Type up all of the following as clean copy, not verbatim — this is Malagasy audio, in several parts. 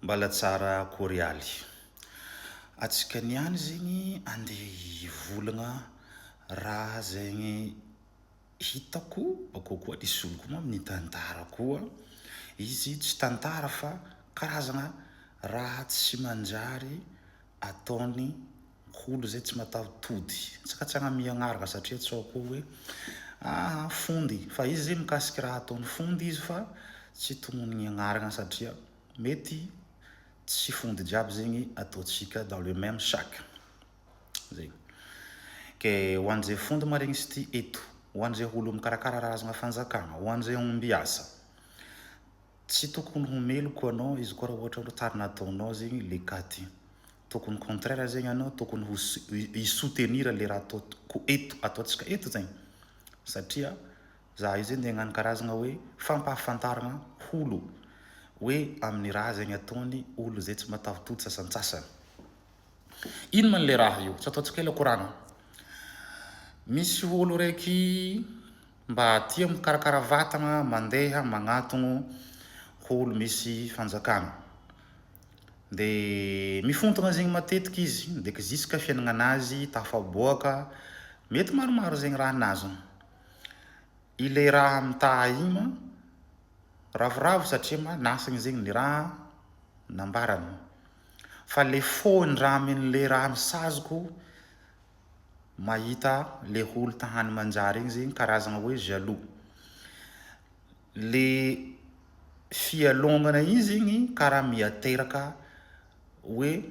Mbala tsara korialy. Atsika niany zegny andeha hivolagna raha zegny hitako bakeo koa nisy olo koa moa nitantara koa. Izy tsy tantara fa karazagna raha tsy manjary ataony olo zay tsy mataho-tody. Tsika tsy agnamia agnarana satria tsao koa hoe aa fondy fa izy zegny mikasiky raha ataony fondy izy fa tsy tognonigny agnarana satria mety tsy fondy jiaby zegny ataontsika dans le même sac. Zegny. Ke ho an'izay fondy maregny izy ty eto, ho an'izay olo mikarakara razana fanjakana, ho an'izay ombiasa, tsy tokony ho meloko anao izy koa raha ohatra hoe tsary nataonao zegny le cas ty. Tokony contraire zegny anao, tokony ho hi-soutenir le raha ataoko eto, ataontsika eto zegny. Satria za io zegny de hagnano karazagna hoe fampahafantarana olo hoe amin'ny raha zegny ataony olo zay tsy mataho-tody sasantsasany. Ino ma le raha io? Tsy ataontsika ela koragna. Misy olo raiky mba tia mikarakara vatagna mandeha magnatogno olo misy fanjakana. De mifontogna zegny matetiky izy ndraiky jusque fiaignananazy tafaboaka mety maromaro zegny raha nazony. Ilay raha mitaha igny ma ravoravo satria ma nasiny zegny ny raha nambarany. Fa le fôndramin'le raha misazoko mahita le olo tahany manjary igny zegny karazagna hoe jaloux. Le fialôgnana igny zegny karaha miateraka hoe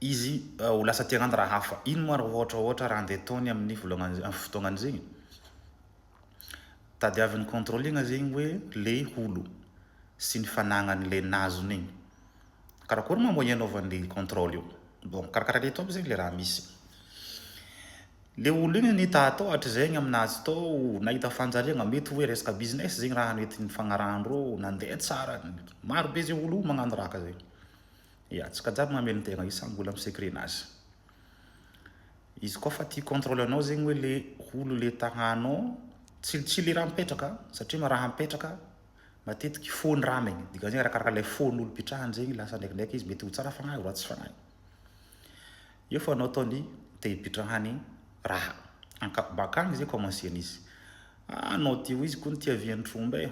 izy ho lasa tia hagnano raha hafa. Ino moa raha ohatra ohatra raha andeha ataony amin'ny volagna amin'ny fotoagnan'izegny? Tadiaviny contrôlena zegny hoe le olo sy ny fanagnany le nazony igny. Karakory moa moyen anaovan'le contrôle io? Bon, karakaraha reto aby zegny le raha misy. Le olo igny nita atao hatrizay aminazy tao nahita fanjariagna mety hoe resaka business zegny raha mety nifagnarahandreo nandeha tsara. Maro be zay olo magnano raha ka zegny. Ya, tsika jiaby mamelon-tegna io samby olo amin'ny secret-nazy. Izy koa fa tia contrôle anao zegny hoe le olo le tahanao tsy le raha mipetraka satria ma raha mipetraka matetiky fôny raha megny. Dikan'izay arakaraka le fôn'olo pitrahany zegny lasa ndraikindraiky izy mety ho tsara fagnahy ho ratsy fagnahy. Io fa anao ataony te hipitrahany raha. Anka bakagny zay commencer-ny izy. Anao ty hoy izy koa ty avian'ny tromba e.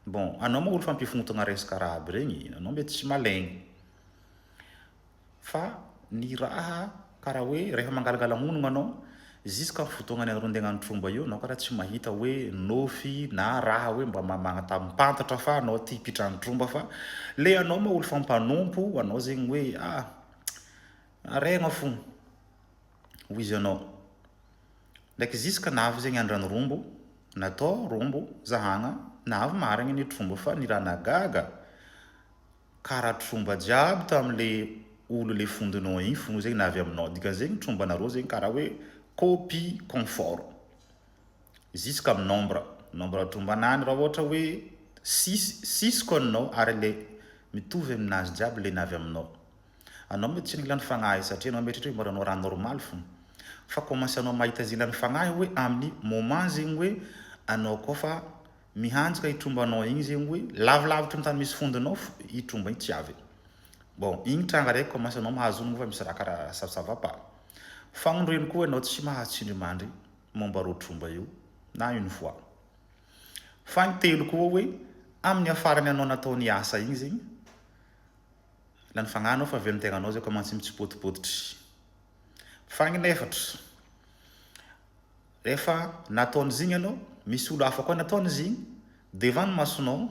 Bon, anao moa olo fampifontogna resaka raha aby regny, anao mety tsy malaigny. Fa ny raha karaha hoe rehefa mangalangala honogno anao jusqu'à fotoagnany anareo andeha hagnano tromba io anao karaha tsy mahita hoe nofy na raha hoe mba magnatam-pantatra fa anao ty hipitrahany tromba fa le anao moa olo fampanompo anao zegny hoe ah aregna fo hoy izy anao. Ndraiky jusque navy zegny andran'ny rombo natao rombo zahagna navy marigny ny tromba fa ny raha nahagaga karaha tromba jiaby tamle olo le fondinao igny fo zegny navy aminao dikan'izegny trombanareo zegny karaha hoe copie conforme jusque amin'ny nombre nombre trombanany raha ohatra hoe six six koa aminao ary le mitovy aminazy jiaby le navy aminao. Anao mety tsy nilany fagnahy satria anao mieritreritra hoe mbola anao raha normal fo. Fa commence anao mahita izy ilany fagnahy hoe amin'ny moment zegny hoe anao koa fa mihanjaka i trombanao igny zegny hoe lavilavitry ny tany misy fondinao i tromba igny tsy avy. Bon, igny tranga raiky commence anao mahazo honogno fa misy raha karaha ça ça va pas. Fagnindroeny koa anao tsy mahazo tsindrimandry momba reo tromba io na une fois. Fagnintelo koa hoe amin'ny afarany anao natao ny asa igny zegny lany fagnahy anao fa velon-tegnanao zay commence mitsipotipotitry. Fagnefatra, rehefa nataon'izy igny anao, misy olo hafa koa nataon'izy igny devant ny masonao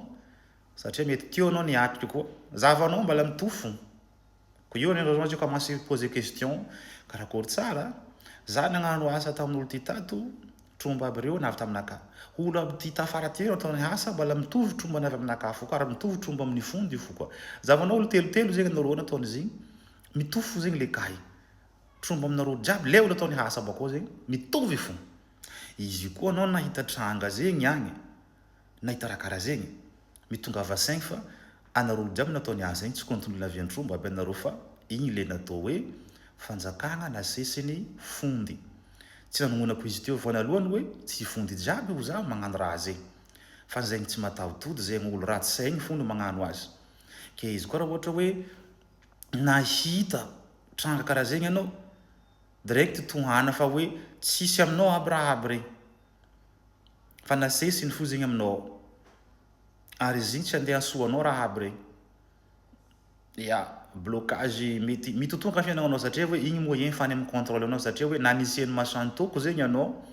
satria mety teo anao niatrika koa, zahavanao mbala mitovy fo. Ko io anao zay commence poser question karakory tsara, za nagnano asa tamin'olo ty tato, tromba aby reo navy taminakahy. Olo aby ty tafara ty nataony asa mbala mitovy tromba navy aminakahy fo koa ary mitovy tromba amin'ny fondy io fo koa. Zahavanao olo telotelo zegny anareo nataon'izy igny, mitovy fo zegny le cas io. Tromba aminareo jiaby le olo ataony asa bakao zegny mitovy fo. Izy io koa anao nahita tranga zegny agny, nahita raha karaha zegny, mitongava saigny fa anareo olo jiaby nataony asa igny tsy compte lavian-tromba aby anareo fa igny le natao hoe fanjakagna nasesiny fondy. Tsy nanognonako izy teo voanalohany hoe tsy fondy jiaby ho zaho magnano raha zegny. Fa zegny tsy mataho-tody zegny olo ratsy saigny fo no magnano azy. Ke izy koa raha ohatra hoe nahita tranga karaha zegny anao, direct tohana fa hoe tsisy aminao aby raha aby regny. Fa nasesiny fo zegny aminao. Ary izy igny tsy andeha hahasoa anao raha aby regny. Ya, blocage mety mitotonga fiainagnanao satria hoe igny moyen fany mi-contrôle anao, satria hoe nanisian'ny masoandro zegny anao,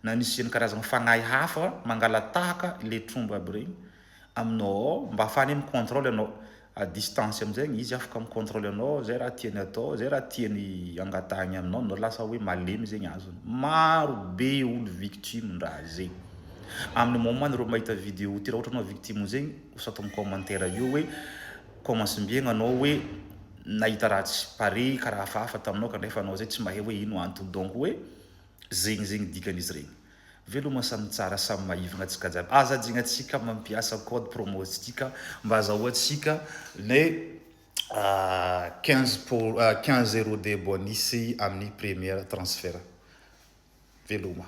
nanisian'ny karazagna fagnahy hafa mangala tahaka le tromba aby regny aminao ao mba ahafahany mi-contrôle anao à distance. Amizay izy afaka mi-contrôle anao zay raha tiany atao, zay raha tiany angatahiny aminao. Anao lasa hoe malemy zegny azony. Maro be olo victime raha zegny amin'ny moment nareo mahita vidéo ty. Raha ohatra anao victime zegny, soa atao commentaire io hoe commence mbiagna anao hoe nahita raha tsy pare karaha hafahafa taminao, kanefa anao zay tsy mahay hoe ino antony. Donc hoe zegny dikan'izy regny. Veloma samy tsara, samy maivagna antsika jiaby. Aza adignatsika mampiasa code promo tsika mba azahoantsika le 15 pour 15 euros de bonus amin'ny première transfert. Veloma.